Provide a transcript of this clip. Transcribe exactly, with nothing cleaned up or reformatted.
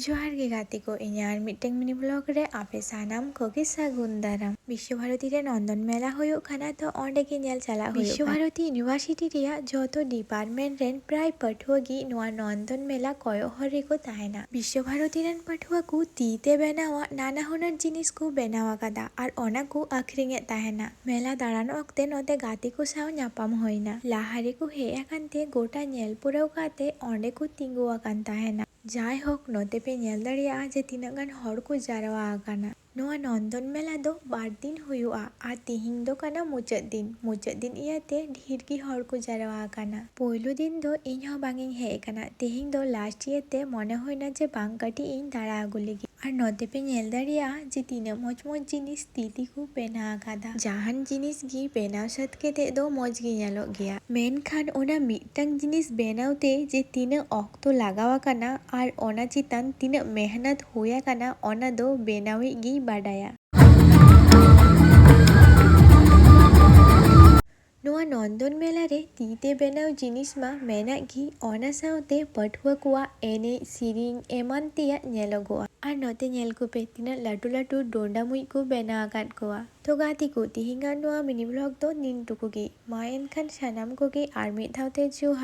ᱡᱚᱦᱟᱨ ᱜᱮ ᱜᱟᱛᱮ ᱠᱚ, ᱤᱧᱟᱹᱜ ᱟᱨ ᱢᱤᱫᱴᱟᱝ mini vlog ᱨᱮ ᱟᱯᱮ ᱥᱟᱱᱟᱢ ᱠᱚᱜᱮ ᱥᱟᱹᱜᱩᱱ ᱫᱟᱨᱟᱢ᱾ ᱵᱤᱥᱥᱚ ᱵᱷᱟᱨᱚᱛᱤ ᱨᱮ ᱱᱚᱱᱫᱚᱱ ᱢᱮᱞᱟ ᱦᱩᱭᱩᱜ ᱠᱟᱱᱟ, ᱛᱚ ᱚᱸᱰᱮ ᱜᱮ ᱧᱮᱞ ᱪᱟᱞᱟᱜ ᱦᱩᱭᱩᱜ ᱵᱤᱥᱥᱚ ᱠᱟᱱᱟ᱾ ᱵᱷᱟᱨᱚᱛᱤ University ᱨᱮᱭᱟᱜ ᱡᱚᱛᱚ department ᱨᱮᱱ ᱯᱨᱟᱭ ᱯᱟᱹᱴᱷᱩᱣᱟᱹ ᱜᱮ ᱱᱚᱣᱟ ᱱᱚᱱᱫᱚᱱ ᱢᱮᱞᱟ ᱠᱚᱭᱚᱜ ᱦᱚᱨ ᱨᱮᱠᱚ ᱛᱟᱦᱮᱱᱟ᱾ ᱵᱤᱥᱥᱚ ᱵᱷᱟᱨᱚᱛᱤ ᱨᱮᱱ ᱯᱟᱹᱴᱷᱩᱣᱟᱹ ᱠᱚ ᱛᱤ ᱛᱮ ᱵᱮᱱᱟᱣᱟᱜ ᱱᱟᱱᱟ ᱦᱩᱱᱟᱹᱨ ᱡᱤᱱᱤᱥ ᱠᱚ ᱵᱮᱱᱟᱣ ᱟᱠᱟᱫᱟ ᱟᱨ ᱚᱱᱟ ᱠᱚ ᱟᱹᱠᱷᱨᱤᱧᱮᱫ ᱛᱟᱦᱮᱱᱟ᱾ ᱢᱮᱞᱟ ᱫᱟᱬᱟᱱ ᱚᱠᱛᱮ ᱱᱚᱛᱮ ᱜᱟᱛᱮ ᱠᱚ ᱥᱟᱶ ᱧᱟᱯᱟᱢ ᱦᱩᱭᱱᱟ᱾ ᱞᱟᱦᱟ ᱨᱮᱠᱚ ᱦᱮᱡ ᱟᱠᱟᱱ ᱛᱮ ᱜᱚᱴᱟ ᱧᱮᱞ ᱯᱩᱨᱟᱹᱣ ᱠᱟᱛᱮ ᱚᱸᱰᱮ ᱠᱚ ᱛᱤᱸᱜᱩ ᱟᱠᱟᱱ ᱛᱟᱦᱮᱱᱟ᱾ ᱡᱟᱭᱦᱳᱠ, ᱱᱚᱛᱮ ᱯᱮ ᱧᱮᱞ ᱫᱟᱲᱮᱭᱟᱜᱼᱟ ᱡᱮ ᱛᱤᱱᱟᱹᱜ ᱜᱟᱱ ᱦᱚᱲ ᱠᱚ ᱡᱟᱨᱣᱟ ᱟᱠᱟᱱᱟ᱾ ᱱᱚᱣᱟ ᱱᱚᱱᱫᱚᱱ ᱢᱮᱞᱟ ᱫᱚ ᱵᱟᱨ ᱫᱤᱱ ᱦᱩᱭᱩᱜᱼᱟ ᱟᱨ ᱛᱤᱦᱤᱧ ᱫᱚ ᱠᱟᱱᱟ ᱢᱩᱪᱟᱹᱫ ᱫᱤᱱ᱾ ᱢᱩᱪᱟᱹᱫ ᱫᱤᱱ ᱤᱭᱟᱹᱛᱮ ᱰᱷᱮᱨ ᱜᱮ ᱦᱚᱲ ᱠᱚ ᱡᱟᱨᱣᱟ ᱟᱠᱟᱱᱟ᱾ ᱯᱳᱭᱞᱳ ᱫᱤᱱ ᱫᱚ ᱤᱧ ᱦᱚᱸ ᱵᱟᱝ ᱤᱧ ᱦᱮᱡ ᱟᱠᱟᱱᱟ᱾ ᱛᱤᱦᱤᱧ ᱫᱚ last ᱤᱭᱟᱹᱛᱮ ᱢᱚᱱᱮ ᱦᱩᱭᱱᱟ ᱡᱮ ᱵᱟᱝ, ᱠᱟᱹᱴᱤᱡ ᱤᱧ ᱫᱟᱬᱟ ᱟᱹᱜᱩ ᱞᱮᱜᱮ᱾ ᱟᱨ ᱱᱚᱛᱮ ᱯᱮ ᱧᱮᱞ ᱫᱟᱲᱮᱭᱟᱜᱼᱟ ᱡᱮ ᱛᱤᱱᱟᱹᱜ ᱢᱚᱡᱽ ᱢᱚᱡᱽ ᱡᱤᱱᱤᱥ ᱛᱤ ᱛᱮᱠᱚ ᱵᱮᱱᱟᱣ ᱟᱠᱟᱫᱟ᱾ ᱡᱟᱦᱟᱱ ᱡᱤᱱᱤᱥ ᱜᱮ ᱵᱮᱱᱟᱣ ᱥᱟᱹᱛ ᱠᱟᱛᱮ ᱫᱚ ᱢᱚᱡᱽ ᱜᱮ ᱧᱮᱞᱚᱜ ᱜᱮᱭᱟ, ᱢᱮᱱᱠᱷᱟᱱ ᱚᱱᱟ ᱢᱤᱫᱴᱟᱝ ᱡᱤᱱᱤᱥ ᱵᱮᱱᱟᱣ ᱛᱮ ᱡᱮ ᱛᱤᱱᱟᱹᱜ ᱚᱠᱛᱚ ᱞᱟᱜᱟᱣ ᱟᱠᱟᱱᱟ ᱟᱨ ᱚᱱᱟ ᱪᱮᱛᱟᱱ ᱛᱤᱱᱟᱹᱜ ᱢᱮᱦᱱᱚᱛ ᱦᱩᱭ ᱟᱠᱟᱱᱟ, ᱚᱱᱟ ᱫᱚ ᱵᱮᱱᱟᱣᱤᱡ ᱜᱮᱭ ᱵᱟᱰᱟᱭᱟ᱾ ᱱᱚᱣᱟ ᱱᱚᱱᱫᱚᱱ ᱢᱮᱞᱟ ᱨᱮ ᱛᱤ ᱛᱮ ᱵᱮᱱᱟᱣ ᱡᱤᱱᱤᱥ ᱢᱟ ᱢᱮᱱᱟᱜ ᱜᱮ, ᱚᱱᱟ ᱥᱟᱶᱛᱮ ᱯᱟᱹᱴᱷᱩᱣᱟᱹ ᱠᱚᱣᱟᱜ ᱮᱱᱮᱡ ᱥᱮᱨᱮᱧ ᱮᱢᱟᱱ ᱛᱮᱭᱟᱜ ᱧᱮᱞᱚᱜᱚᱜᱼᱟ᱾ ᱟᱨ ᱱᱚᱛᱮ ᱧᱮᱞ ᱠᱚᱯᱮ, ᱛᱤᱱᱟᱹᱜ ᱞᱟᱹᱴᱩ ᱞᱟᱹᱴᱩ ᱰᱚᱸᱰᱟ ᱢᱩᱸᱡ ᱠᱚ ᱵᱮᱱᱟᱣ ᱟᱠᱟᱫ ᱠᱚᱣᱟ᱾ ᱛᱚ ᱜᱟᱛᱮ ᱠᱚ, ᱛᱤᱦᱤᱧᱟᱜ ᱱᱚᱣᱟ mini vlog ᱫᱚ ᱱᱤᱱ ᱴᱩᱠᱩ ᱜᱮ᱾ ᱢᱟ ᱮᱱᱠᱷᱟᱱ ᱥᱟᱱᱟᱢ ᱠᱚᱜᱮ ᱟᱨ ᱢᱤᱫ ᱫᱷᱟᱣ ᱛᱮ ᱡᱚᱦᱟᱨ᱾